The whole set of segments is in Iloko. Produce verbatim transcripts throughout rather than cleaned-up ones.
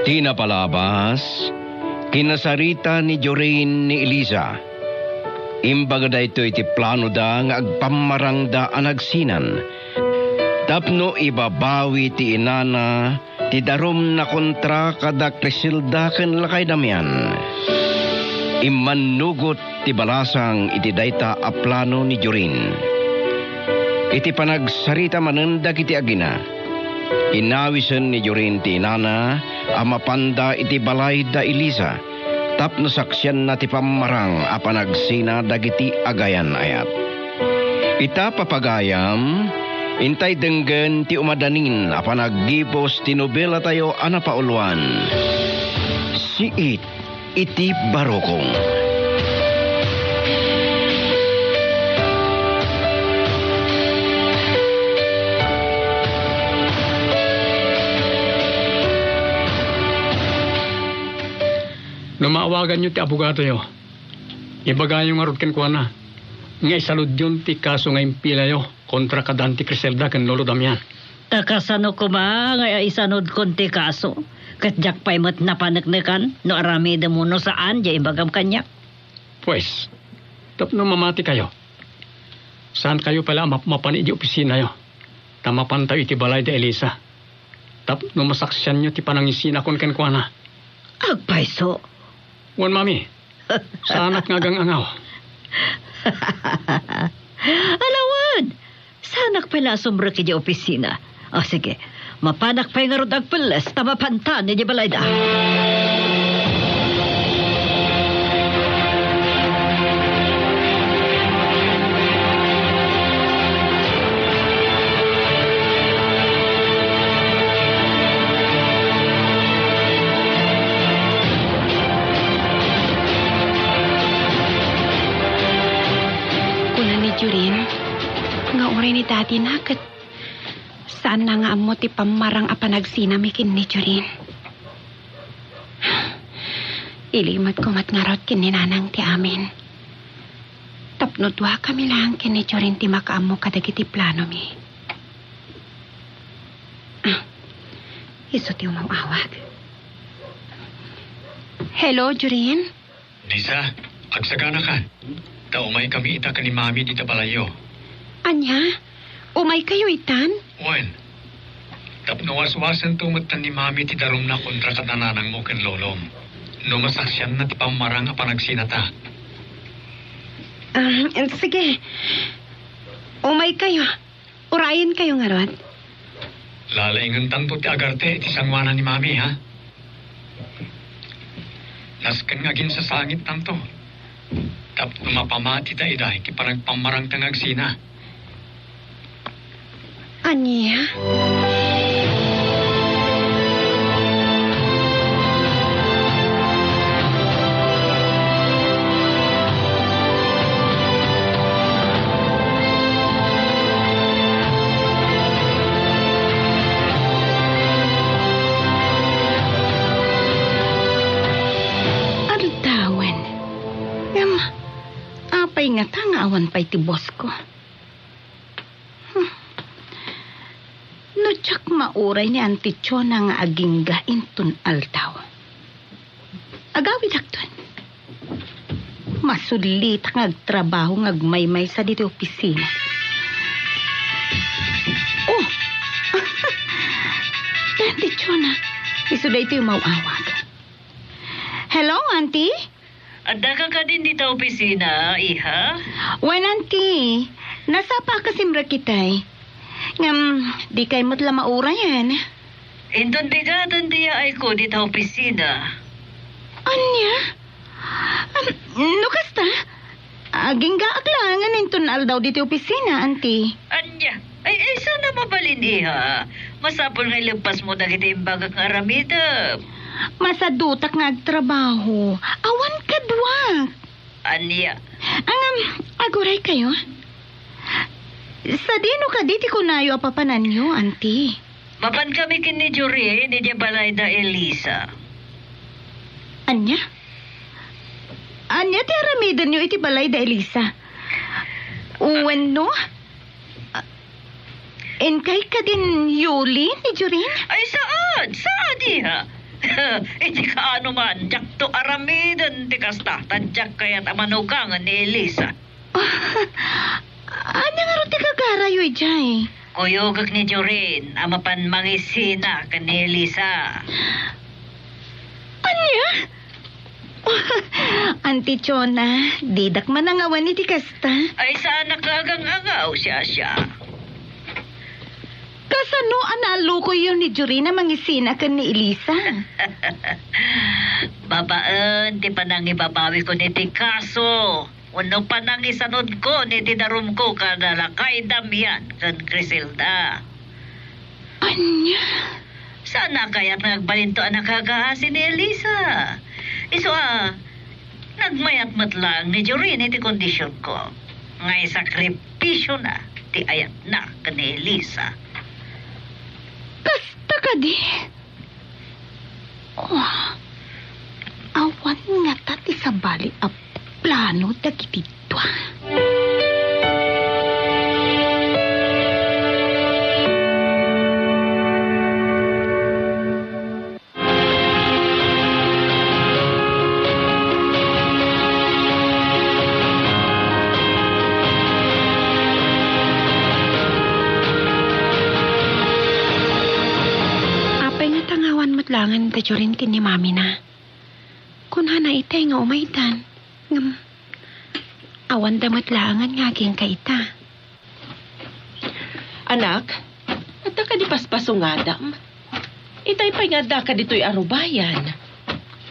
Ti napalabas, kinasarita ni Jorin ni Elisa. Imbaga daytoy ti planoda nga agpammarangda a nagsinan tapno ibabawi ti inana ti darumna kontra kada Criselda ken lakay Damian. Immannugot ti balasang iti dayta a plano ni Jorin. Iti panagsarita manen dagiti agina, inawisen ni Jorin ti inana a mapanda iti balay da Elisa tapno saksianna ti pammarang a panagsina dagiti agayan-ayat. Ita, papagayam, intay denggen ti umadanin a panaggibus ti nobelatayo a napauluan, Siit iti Barukong. No maawaganyo ti abogadoyo, ibagayo ngarud kenkuana nga isaludyon ti kaso nga impilayo kontra kad Auntie Criselda ken Lolo Damian. Ta kasano koma nga isanudkon ti kaso? Ket diak pay met napaneknekan no aramidem wenno saan diay ibagam kaniak. Pues, tapno mamatikayo, saankayo pay la a mapmapan idiay opisinayo, ta mapantayo iti balay da Elisa. Tapno masaksianyo ti panangisinakon kenkuana. Agpayso. Wen, Mami, saanak nga agang-angaw. Alawan! Saanak pay la a sumrek idiay opisina. O, sige, mapanak pay ngarud agpelles ta mapantan idiay balayda. Kuna ni Jorin nga uray ni dadina ket saanna nga ammo ti pammarang a panagsinami ken ni Jorin. Ilimetko met ngarud ken ni nanang ti amin. Tapno duakami laeng ken ni Jorin ti makaammo kadagiti planomi. Ah, isu ti umaw-awag. Hello, Jorin? Lisa, agsaganakan. Ta umaykami ita ken ni Mami dita balayyo. Ania? Umaykayo itan? Wen. Tapno waswasanto metten ni Mami ti darumna kontra kada nanangmo ken lolom, no masaksianna ti pammarang a panagsinata. Ah, sige. Umaykayo. Urayenkayo ngarud. Lalaingentanto ti agarte iti sangoanan ni Mami, ha? Nasken nga aginsasangittanto tapno mapamati dayta iti panagpammarangta nga agsina. Ania? Aldawen. Ngem, apay ngata nga awan pay ti bosko? Hmm. No diak mauray ni Auntie Chona nga agingga inton aldaw, agawidakton. Masulitak nga agtrabaho nga agmaymaysa ditoy opisina. Oh! Ni Auntie Chona, isu daytoy umaw-awag. Hello, Auntie? Addaka kadin dita opisina, iha? Wen, Auntie. Nasapa a kasimrek itay. Ngem, dikay met la maurayen. Inton bigaden ti yaayko dita opisina. Ania? Am, no kasta, aginggaak laengen inton aldaw ditoy opisina, Auntie. Ania? Ay, ay, saan a mabalin, iha? Masapul nga ileppasmo dagiti imbagak nga aramidem. Masadutak nga agtrabaho. Awan kaduak. Ania? Ngem, aguraykayo? Sadino kadi ti kunayo a papananyo, Auntie? Mapankami ken ni Jorin idiay balay da Elisa. Ania? Ania ti aramidenyo iti balay da Elisa? Wenno? Inkay kadin Yuli ni Jorin? Ay, saan? Saan, iha? Iti kaano man, diakto aramiden ti kasta, ta diak kayat a manugangen ni Elisa. Ania ngarud ti gagarayo idiay? Kuyogek ni Jorin a mapan mangisina ken ni Elisa. Ania? Auntie Chona, didak manangawan iti kasta. Ay, saanak nga agang-angaw, Shasha. Kasano a naallukoyyo ni Jorin a mangisina ken ni Elisa? Babaen ti panangibabawikon iti kaso wenno panangisanudkon iti darumko kada lakay Damian ken Criselda. Ania? Saan a kayat nga agbalinto a nakagaasi ni Elisa? Isu a, nagmayat met laeng ni Jorin iti kondisionko. Nga isakripisiona ti ayatna ken ni Elisa. Kasta kadi? Oh, awan ngata ti sabali a plano dagiti dua. Apay nga tangawan met laengen da Jorin ken ni mamina? Kunana itay nga umaydan, ngem awanda met laengen nga agingga ita. Anak, adda kadi paspasungadam? Itay pay nga addaka ditoy arubayan.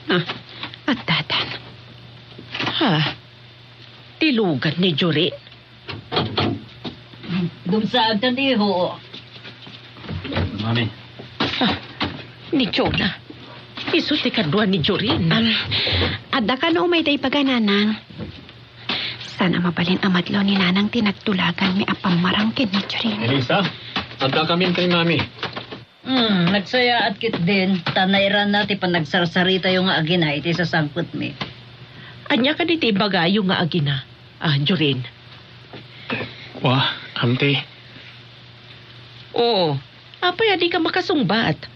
Ah, addadan. Ha? Ti lugan ni Jorin? Dumsaagtan, iho. Mami. Ah, ni Jonah. Isu ti kadua ni Jorin. Am, adda kano umay da ibaga, Nanang? Saan a mabalin a madlaw ni Nanang ti nagtulaganmi a pammarang ken ni Jorin. Elisa, adda kamin kay Mami. Hmm, nagsayaat ketdin, ta nairanna ti panagsarsaritayo nga agina iti sasangpetmi. Ania kadi ti ibagayo nga agina, ah, Jorin? Wa, Auntie. Oo, apay a dika makasungbat?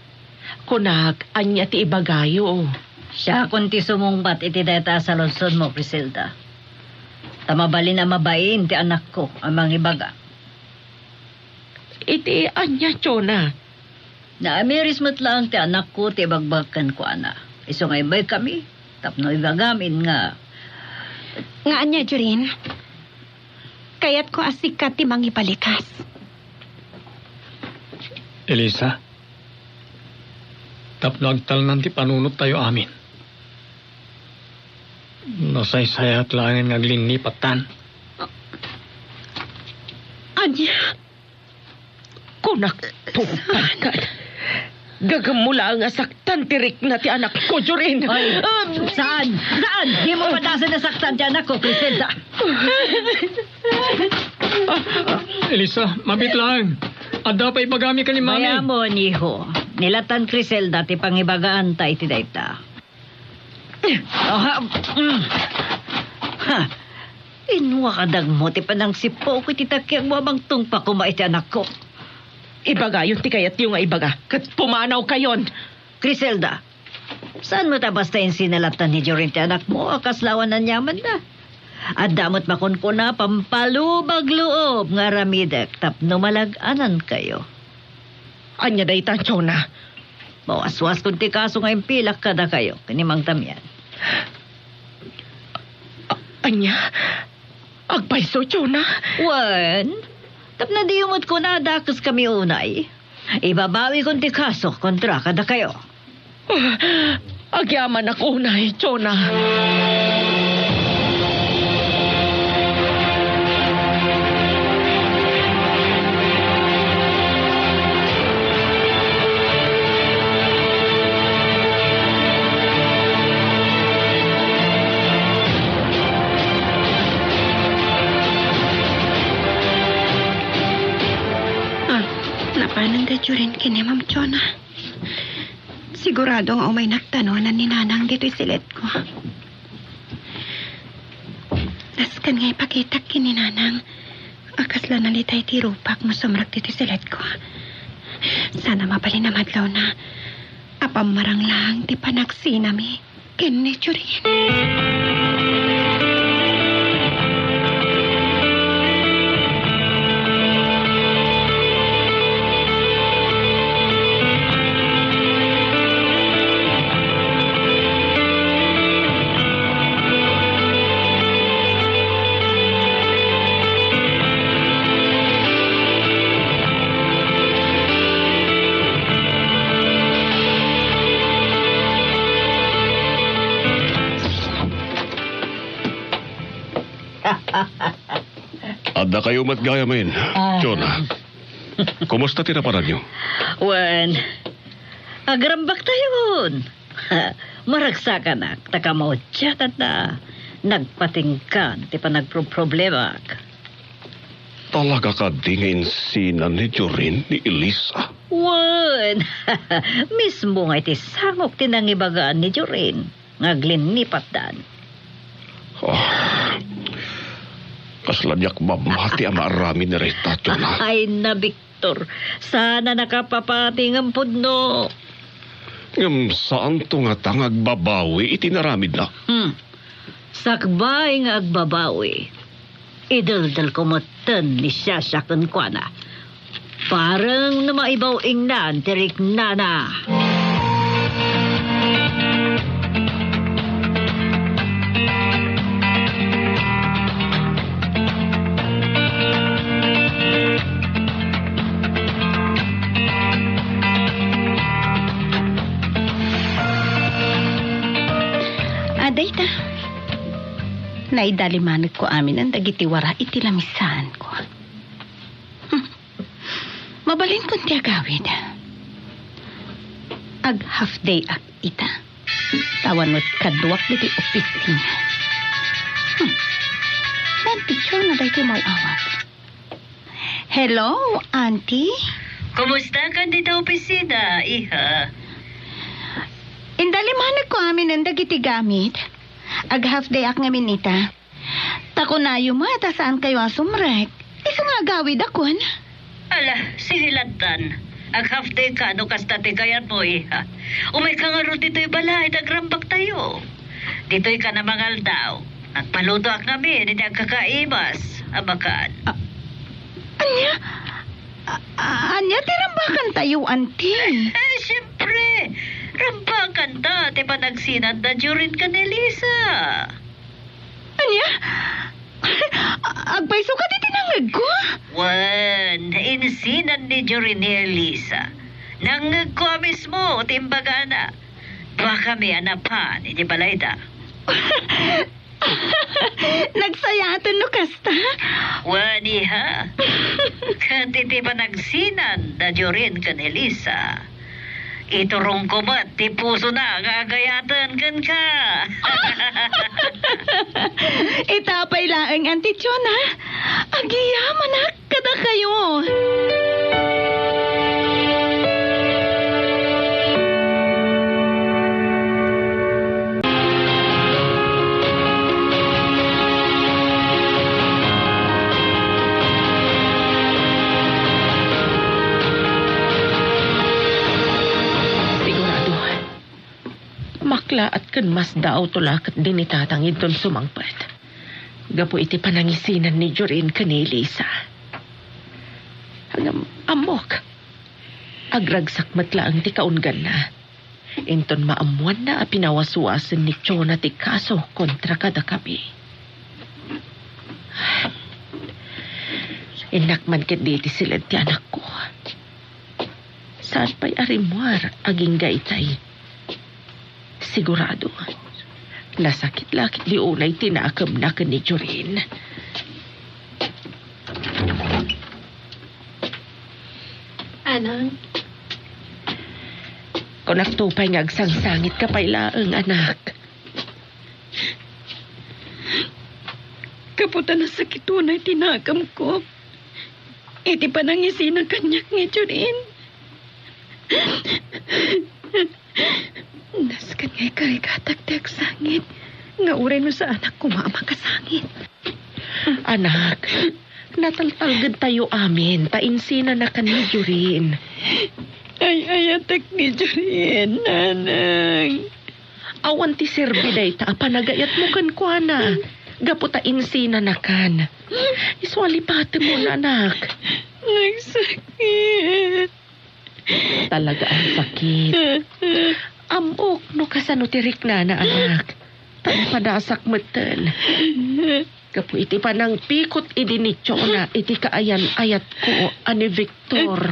Kunak, ania ti ibagayo? Siakon ti sumungbat iti dayta a saludsodmo, Criselda. Ta mabalin a mabain ti anakko a mangibaga. Iti ania, Jonah? Naamiris met laeng ti anakko ti ibagbagak kenkuana. Isu nga imbaykami tapno ibagamin nga. Nga ania, Jorin? Kayatko a sika ti mangibalikas. Elisa, tapno agtalnan ti panunottayo amin. Nasaysayaat laengen nga aglinnipattan. Ania? Kunak, tungpal ka. Gagammo laeng a saktan ti rikna ti anakko, Jorin. Ay, um, saan? Saan? Dimo padasen a saktan ti anakko, Criselda. Elisa, mabiit laeng. Adda pay ibagami ken ni Mami. Mayamon, iho. Nilatan Criselda ti pangibagaanta iti dayta. Aha, mm. Ha. Inua kadagmo ti panangsippawko iti takiagmo a mangtungpa koma iti anakko. Ibagayon ti kayatyo nga ibaga, ket pumanawkayon. Criselda, saan met a basta insina latta ni Jorin ti anakmo a kasla awan aniamanna? Adda met makunkuna pampalubag-loob nga aramidek tapno malag-anankayo. Ania dayta, Jonah? Mawaswaskon ti kaso nga impilak kadakayo ken ni Mang Damian. A-, ania? Agpayso, Jonah? Wen, tapno diyo met kuna a dakeskami unay, ibabawikon ti kaso kontra kadakayo. Ah, agyamanak unay, Jonah. Ah, napanan da Jorin ken ni Ma'am Jonah. Sigurado nga umay nagtanonan ni Nanang ditoy siletko. Nasken nga ipakitak ken ni Nanang a kasla nalitay ti rupak no sumrek ditoy siletko. Saan a mabalin a madlawna. Apammarang lang ti panagsinami ken ni Jorin. Adda kayo met gayamen, Ah. Jonah. Kumusta ti napananyo? Wen, agrambaktayon. Maragsakanak, ta kamaudiananna, nagpatingkan ti panagproproblemak. Talaga kadi nga insinan ni Jorin ni Elisa? Wen, mismo nga iti sangok ti nangibagaan ni Jorin nga aglinnipatdan. Ah, kasla diak mamati a maaramid ni Rita, Jonah. Ay, nabik- Tor, sana nakapapati ngem pudno. Ngem saanto ngata nga agbabawi iti naramidna? Hmm. Sakbay nga agbabawi, ideldelko metten ni Shasha kenkuana. Bareng no maibaw-ingnan ti riknana. A, dayta. Naidalimanekko aminen dagiti wara iti lamisaanko. Hmm. Mabalinkon ti agawid. Ag-half day ak ita. Awan met kaduak ditoy opisina. Hmm. Nagpicture na daytoy maw-awag. Hello, Auntie? Kumusta kan dita opisina, iha? Indalimanekko aminen dagiti gamit. Ag-half day ak ngamin ita. Ta kunayo met a saankayo a sumrek. Isu nga agawidakon. Ala, sige lattan. Ag-half day ka no kasta ti kayatmo, iha. Umayka ngarud ditoy balay, agrambaktayo. Ditoy ka na mangaldaw. Agpalutoak ngamin iti agkakaimas a makan. A-, ania? A-, a-, ania ti rambakantayo, Auntie? Eh, siempre. Rambakanta ti panagsinanda Jorin ken Elisa. Ania? Agpayso kadi ti nangngegko? Wen, insinan ni Jorin ni Elisa. Nangngegko a mismo ti imbagana. Duakami a napan iti balayda. Nagsayaten no kasta? Wen, iha. Ket iti panagsinanda Jorin ken Elisa, iturongko met ti pusona nga agayaten kenka. Ita pay laeng, Auntie Chona. Agyamanak kadakayo. Sigurado, maklaat ken masdaawto la ketdi ni Tatang inton sumangpet gapu iti panangisinan ni Jorin ken ni Elisa. Ngem ammok, agragsak met laeng ti kaungganna. Inton maammoanna a pinawaswasen ni Chona ti kaso kontra kadakami. Innak man ketdi iti siled ti anakko. Saan pay a rimmuar agingga itay. Sigurado, nasakit la ketdi unay ti nakemna ken ni Jorin. Anang? Kunakto pay nga agsangsangitka pay laeng, anak. Gapu ta nasakit unay ti nakemko iti panangisina kaniak ni Jorin. Nasken nga ikarigatak ti agsangit nga uray no saanak koma a makasangit. Anak, nataltalgedtayo amin ta insinana ken ni Jorin. Ay-ayatek ni Jorin, nanang. Awan ti serbi dayta a panagayatmo kenkuana, gapu ta insinanakan. Isu a lipatemon, anak. Nagsakit. Talaga a sakit. Ammok no kasano ti riknana, anak. Ta napadasak metten. Gapu iti panangpikot idi ni Jonah iti kaayan-ayatko a ni Victor.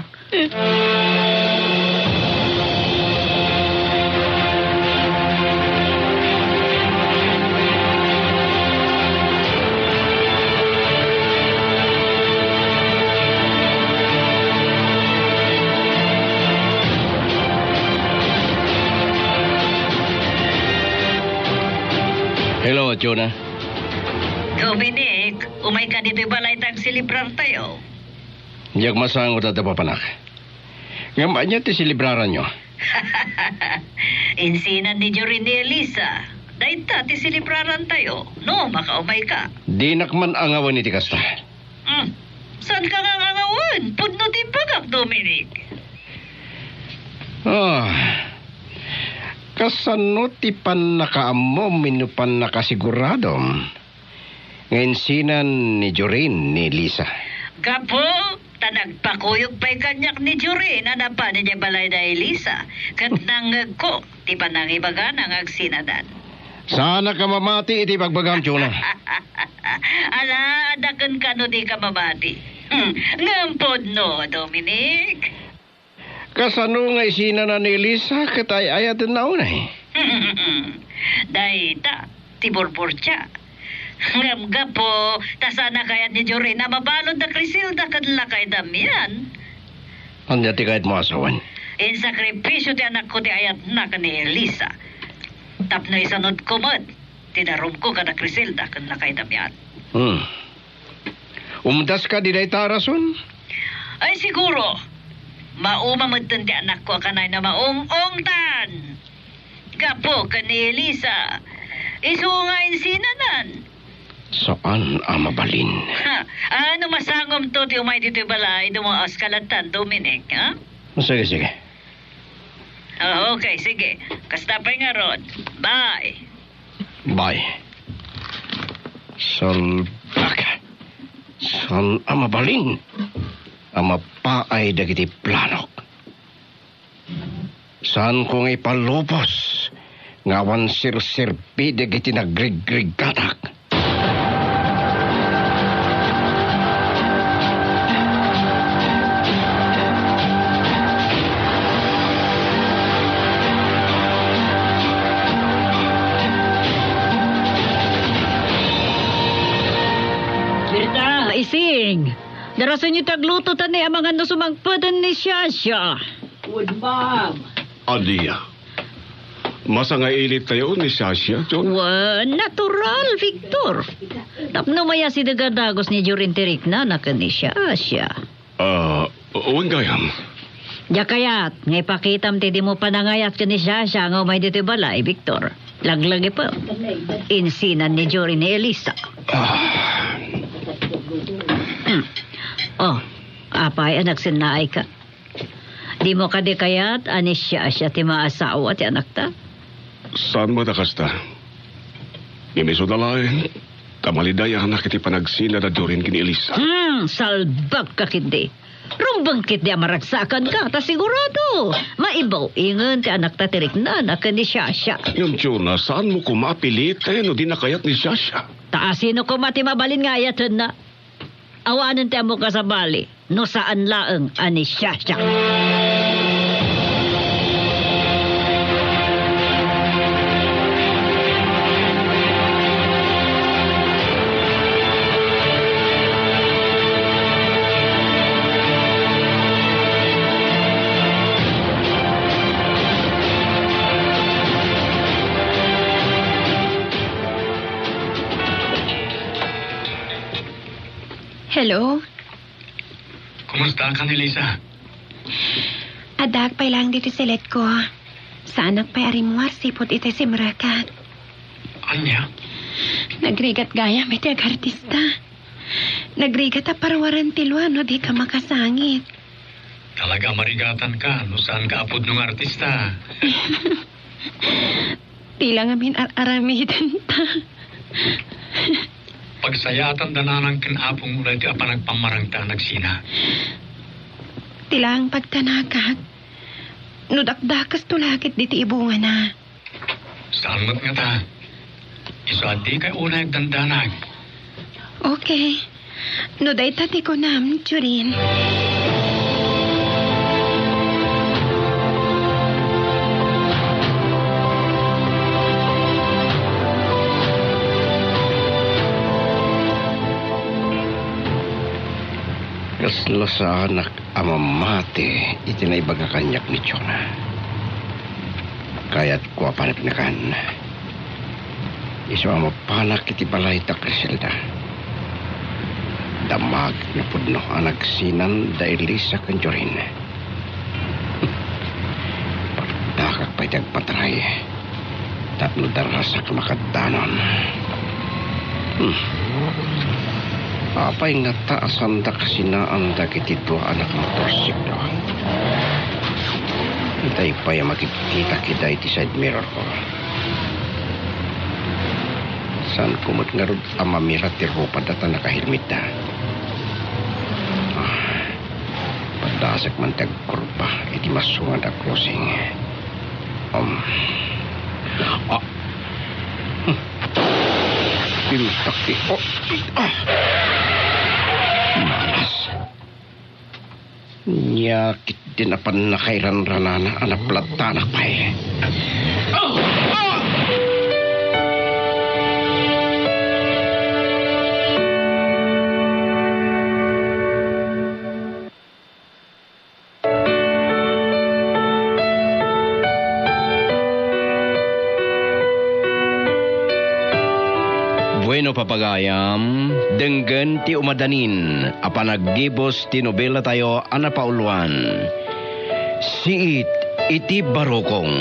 Hello, Jonah. Dominic, umayka ditoy balay ta agselebrartayo. Diak masango ta papanak. Ngem ania ti selebraranyo? Insinan ni Jorin ni Elisa. Dayta ti selebrarantayo. No, makaumayka. Dinak man angawen iti kasta. Hmm. Saanka nga angawen? Pudno ti bagak, Dominic. Ah. Kasano ti pannakaammom wenno pannakasiguradom nga insinan ni Jorin ni Elisa? Gapu ta nagpakuyog pay kaniak ni Jorin a napan idiay balay da Elisa, ket nangngegko ti panangibagana nga agsinadan. Saanak a mamati iti bagbagam, Jonah. Ala, adda kenka no dika mamati. Hmm, ngem pudno, Dominic. Kasano nga isinanan ni Elisa ket ay-ayatenna unay? Dayta ti burburtia. Ngem gapu ta saan a kayat ni Jorin a mabalud da Criselda ken lakay Damian. Ania ti kayatmo a sawen? Insakripisio ti anakko ti ayatna ken ni Elisa. Tapno isanudko met ti darumko kada Criselda ken lakay Damian. Hmm. Umdaska di dayta a rason? Ay, siguro. Mauma metten ti anakko a kanayna maung-ungtan. Gapu ken ni Elisa, isu nga insinanan. Saan a mabalin. Ha, ano masangomto ti umay ditoy balay, dumaas ka lattan, Dominic, ha? Sige, sige. Ah, okay, sige. Kasta pay ngarud. Bye. Bye. Salbag. Saan a mabalin a mapaay dagiti planok? Saanko nga ipalubos nga awan serserbi dagiti nagrigrigatak. Berta! Ising! Darasenyo ti agluto ta ni amangan no sumangpeten ni Shasha. Wen, ma'am. Ania? Masangailit tayo ni Shasha, John? Wen, natural, Victor. Tapno mayat idi dagus ni Jorin ti riknana ken ni Shasha. Ah, wen gayam. Diak kayat nga ipakitam ti dimo panangayat ken ni Shasha nga umay ditoy balay, Victor. Laglagipem. Insinan ni Jorin ni Elisa. Ah. Hmm. Oh, apay a nagsennaayka? Dimo kadi kayat a ni Shasha ti maasawa ti anakta? Saan met a kasta. Ngem isuda laeng ta malidayanak iti panagsina da Jorin ken ni Elisa. Hmm, salbagka ketdi. Rumbeng ketdi a maragsakanka, ta sigurado, maibaw-ingen ti anakta ti riknana ken ni Shasha. Ngem, Jonah, saanmo koma a piliten no dina kayat ni Shasha? Ta asino koma ti mabalin nga ayatenna? Awanen ti ammoka sabali no saan laeng a ni Shasha. Hello? Kumusta ka ni Lisa? Addaak pay laeng ditoy seletko. Saanak pay a rimmuar sipud iti simrekak. Ania? Nagrigat gayam iti agartista. Nagrigat a paruaren ti lua no dika makasangit. Talaga marigatanka no saanka a pudno nga artista. Ti la ngamin ar-aramidenta. Pagsayaatanda nanang ken apong daytoy a panagpammarangta a nagsina. Ti laeng pagtanakak, no dakdakesto la ket ditoy ibungana. Saan met ngata? Isu a dikay unay agdandanag. Okay. No dayta ti kunam, Jorin. Kasla saanak a mamati iti naibaga kaniak ni Jonah. Kayatko a paneknekan. Isu a mapanak iti balay da Criselda. Damagek nga pudno a nagsinan da Elisa ken Jorin. Pardakak pay ti agpataray. Tapno darasak makaddanon. Hmm. Apay ngata a saandak sinaan dagiti dua a nakamotorsiklo? Itay pay a makitkitak ida iti side mirror ko. Saanko met ngarud a mamira ti rupada ta nakahelmetda. Ah, padasek man ti agkurba iti masungad a crossing. Um. Ah. Hmm. Pintak ti, oh. Ah. Malas. Nia ketdin a pannakairanranana a naplattanak pay. Ah! Ah! Bueno, papagayam, denggen ti umadanin a panaggibus ti nobelatayo a napauluan, Siit iti Barukong.